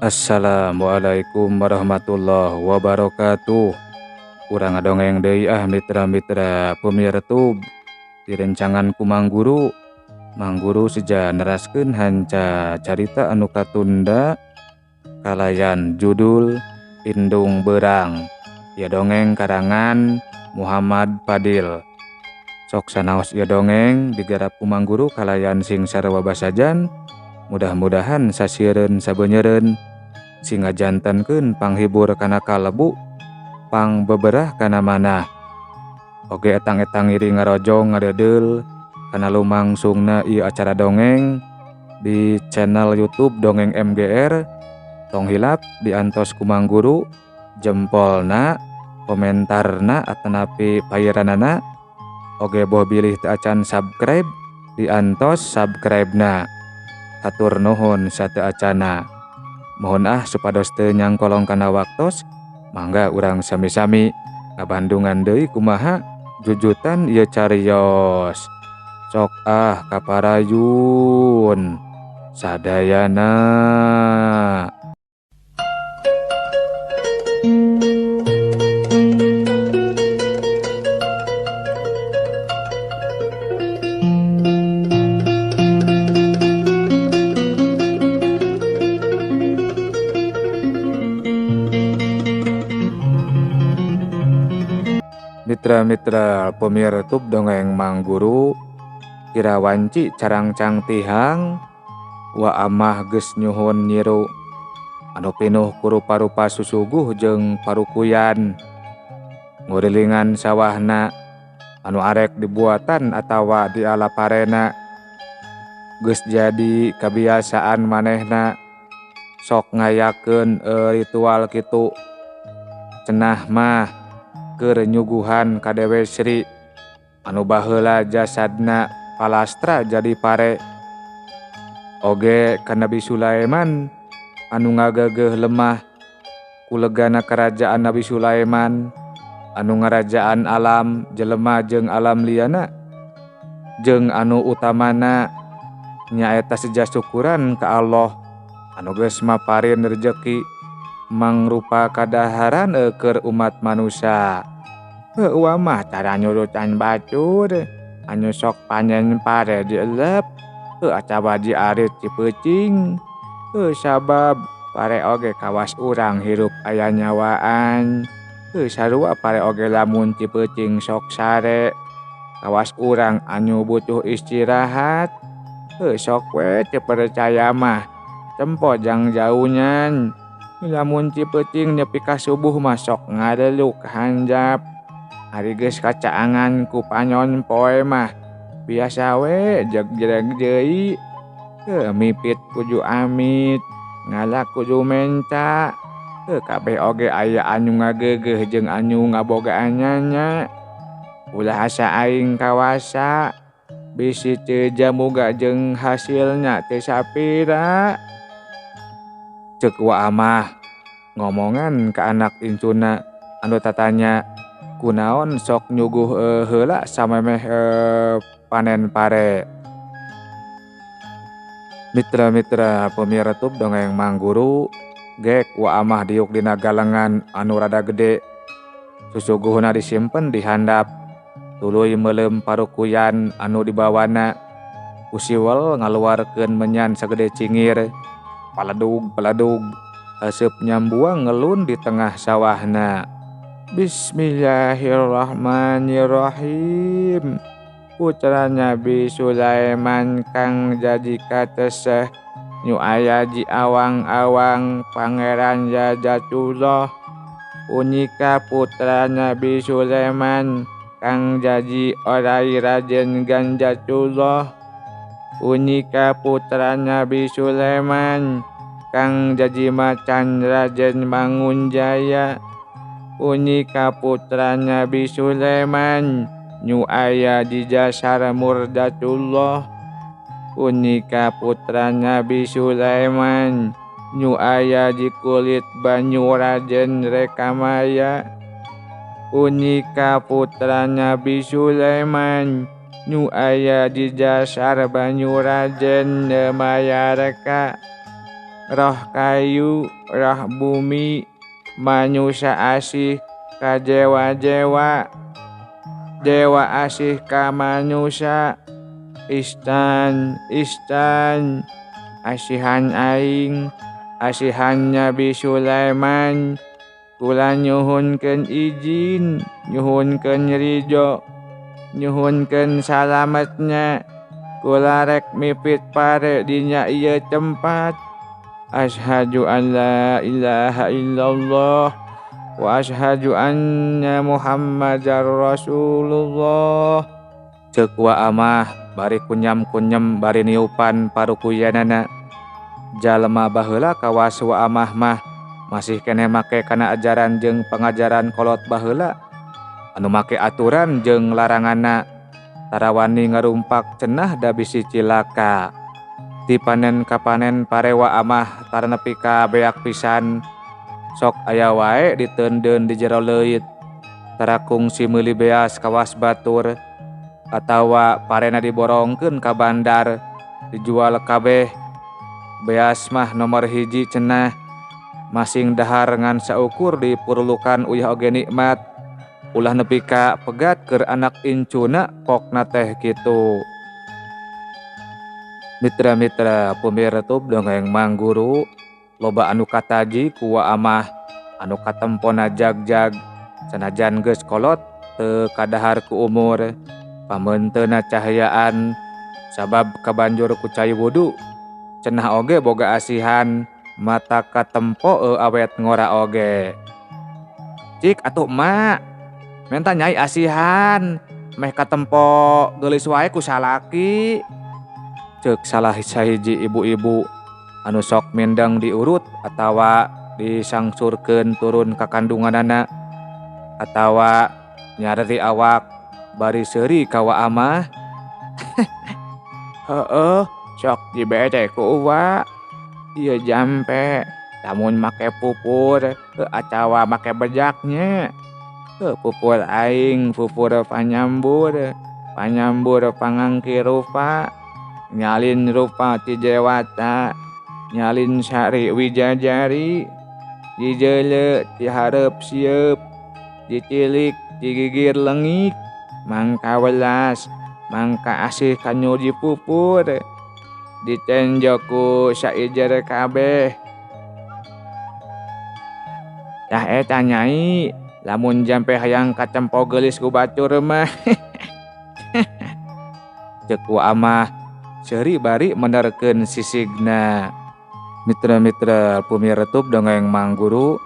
Assalamualaikum warahmatullahi wabarakatuh. Urang ngadongeng deui ah mitra-mitra pemirtub direncangan ku Mang Guru. Mang Guru seja neraskeun hanca carita anu katunda kalayan judul Indung Beurang. Ieu dongeng karangan Muhammad Fadil. Sok sanaos ieu dongeng digarap ku Mang Guru kalayan sing sarua basajan. Mudah-mudahan sasieureun sabeunyereun sing ngajantenkeun panghibur kana kalebu, pangbeberah kana manah. Oge etang-etang ngiring ngarojong ngadedeul kana lumangsungna ieu acara dongeng di channel YouTube Dongeng MGR. Tong hilap diantos ku Mang Guru jempolna, komentarna atanapi payeranana. Oge boh bilih teu acan subscribe diantos subscribe-na. Hatur nuhun sateu acana. Mohon ah supados teu nyangkolong kana waktos, mangga urang sami-sami ngabandungan deui kumaha jujutan ieu carios. Sok ah kaparayun sadayana. Mitra-mitra pemirtub dongeng Mang Guru, kira wanci carangcang tihang wa amah geus nyuhun nyiru anu pinuh ku rupa-rupa susuguh jeung parukuyan. Ngurilingan sawahna anu arek dibuatan atawa diala parena geus jadi kabiasaan manehna sok ngayakeun ritual kitu. Cenah mah keur nyuguhan ka Dewi Sri anu baheula jasadna palastra jadi pare. Oge ka Nabi Sulaiman anu ngagegeuh lemah kulegana kerajaan Nabi Sulaiman anu ngarajaan alam jelema jeung alam liana, jeung anu utamana nyaeta seja syukuran ka Allah anu geus maparin rejeki mangrupa kadaharan keur umat manusia. Heueuh mah cara nyurutan batur anu sok panen pare dielep, heuh atawa diarit cipeuting. Heuh sabab pare oge kawas urang hirup aya nyawaan. Heuh sarua pare oge lamun cipeuting sok sare kawas urang anu butuh istirahat. Heuh sok we teu percaya mah tempo jang jaunyan. Lamun cipeuting nepi ka subuh mah sok ngareluk hanjap. Ari geus kacaangan ku panyon poe mah biasa we jegjreg deui. Heuh mipit kudu amit, ngalak kudu menca. Heuh kabeh oge aya anu ngageugeuh jeung anu ngabogaan nya. Ulah asa aing kawasa bisi teu jamuga jeung hasilna teu sapira. Ceuk wa amah ngomongan ka anak incuna anu tatanya kunaon sok nyuguh heula samemeh panen pare. Mitra-mitra pemirtub dongeng Mang Guru, gek wa amah diuk dina galengan anu rada gede. Susuguhna disimpen di handap, tuluy meuleum parukuyan anu dibawana. Usiwel ngaluarkeun menyan sagede cingir. Paladug-paladug haseup nyambuang ngelun di tengah sawahna. Bismillahirrahmanirrahim. Putra Nabi Sulaiman kang jadi kateseh nu aya di awang-awang Pangeran Jajatullah. Punika putra Nabi Sulaiman kang jadi orai Raden Ganjatullah. Punika putra Nabi Sulaiman kang jadi macan Raden Mangunjaya. Punika putra Nabi Sulaiman nu aya di jasar Murdatullah. Punika putra Nabi Sulaiman nu aya di kulit banyu Raden Rekamaya. Punika putra Nabi Sulaiman nu aya di jasar banyu Raden Mayareka. Roh kayu, roh bumi, manusia asih ka jewa-jewa, dewa asih ka manusia. Istan, istan, asihan aing, asihan Nabi Sulaiman. Kula nyuhunkeun izin, nyuhunkeun ridho, nyuhunkeun salametnya. Kula rek mipit pare dina ieu tempat. Asyhadu an la ilaha illallah wa asyhadu anna Muhammadar Rasulullah. Ceuk Wa Amah bari kunyam-kunyem bari niupan parukuyanana. Jalma baheula kawas Wa Amah mah masih keneh make kana ajaran jeung pangajaran kolot baheula anu make aturan jeung laranganna tarawani ngarumpak cenah da bisi cilaka. Ti panen ka panen pare Wa Amah tara nepi ka beak pisan. Sok aya wae diteundeun di jero leuit. Tara kungsi meuli beas kawas batur atawa parena diborongkeun ka bandar dijual kabeh. Beas mah nomor hiji cenah. Masing dahar ngan saukur dipurlukan uyah oge nikmat. Ulah nepi ka pegat keur anak incuna pokna teh kitu. Mitra-mitra pemirsa dongeng Mang Guru, loba anu kataji ku Wa Amah anu katempona jagjag sanajan geus kolot teu kadahar ku umur, pameunteuna cahayaan sabab kabanjur ku cai wudu. Cenah oge boga asihan mata katempo awet ngora oge. Cik atuh emak, menta nyai asihan meh katempo geulis wae ku salaki. Ceuk salah sahiji ibu-ibu anu sok mindeng diurut atawa disangsurkeun turun ka kandunganana atawa nyareri awak bari seuri ka Wa Amah. Heueuh, sok dibere ku uwa. Ieu jampe lamun make pupur atawa make bejaknya. Pupur aing, pupur panyambur, panyambur pangangki rupa, nyalin rupa ti jewata, nyalin sari wijajari, dijeule ti hareup sieup, ditilik ti gigir lengik, mangka welas, mangka asih kanyu dipupur, ditenjo ku saijer kabeh. Tah eta nyai, lamun jampe hayang katempo geulis ku batur mah. Ceuk Wa Amah seuri bari menerkeun sisigna. Mitra-mitra pemirsa dongeng Mang Guru,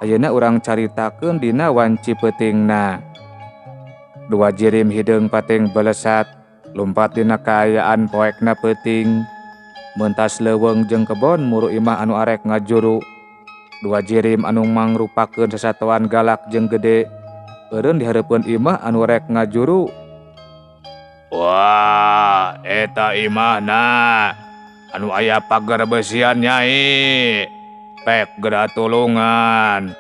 ayeuna urang caritakeun dina wanci peutingna. Dua jirim hideung pating belesat lumpat dina kaayaan poekna peuting. Mentas leuweung jeung kebon muru imah anu arek ngajuru. Dua jirim anu mangrupakeun sasatoan galak jeung gede eureun dihareupeun imah anu rek ngajuru. Wah, eta imahna anu aya pagar besian nyai. Pek geura tulungan.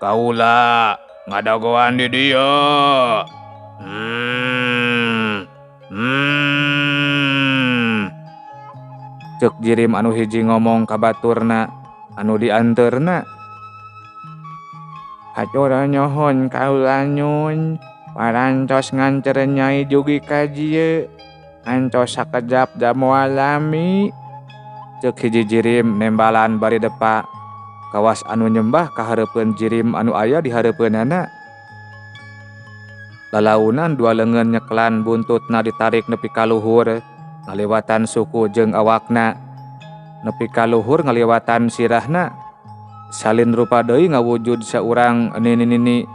Kaula ngadagoan di dieu. Ceuk jirim anu hiji ngomong ka baturna anu dianteurna. Hatur nyohon kaula nyun, parantos nganter nyai jugi ka dieu. Antos sakejap da moal lami. Ceuk hiji jirim nembalan bari depa. Kawas anu nyembah kahareupeun jirim anu aya di hareupeunana. Lalaunan dua leungeun nyeklan buntutna ditarik nepi ka luhur, ngaliwatan suku jeung awakna. Nepi ka luhur ngaliwatan sirahna. Salin rupa deui ngawujud saurang nini-nini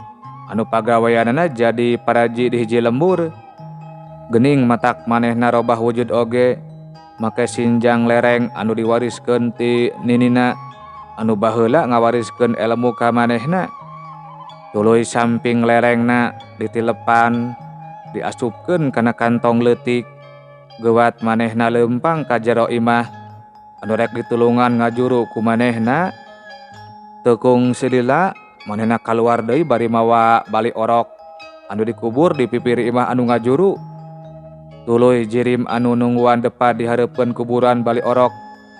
anu pagaweanana jadi paraji di hiji lembur. Gening matak manehna robah wujud oge, make sinjang lereng anu diwariskeun ti ninina anu baheula ngawariskeun elmu ka manehna. Tuluy samping lerengna ditilepan, diasupkeun kana kantong leutik. Geuwat manehna leumpang ka jero imah anu rek ditulungan ngajuru ku manehna. Tekung silila manehna kaluar deui bari mawa bali orok anu dikubur di pipir imah anu ngajuru. Tuluy jirim anu nungguan depa di hareupeun kuburan bali orok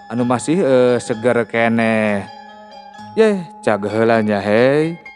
Anu masih seger keneh. Yeh, cag heula nya, Hei.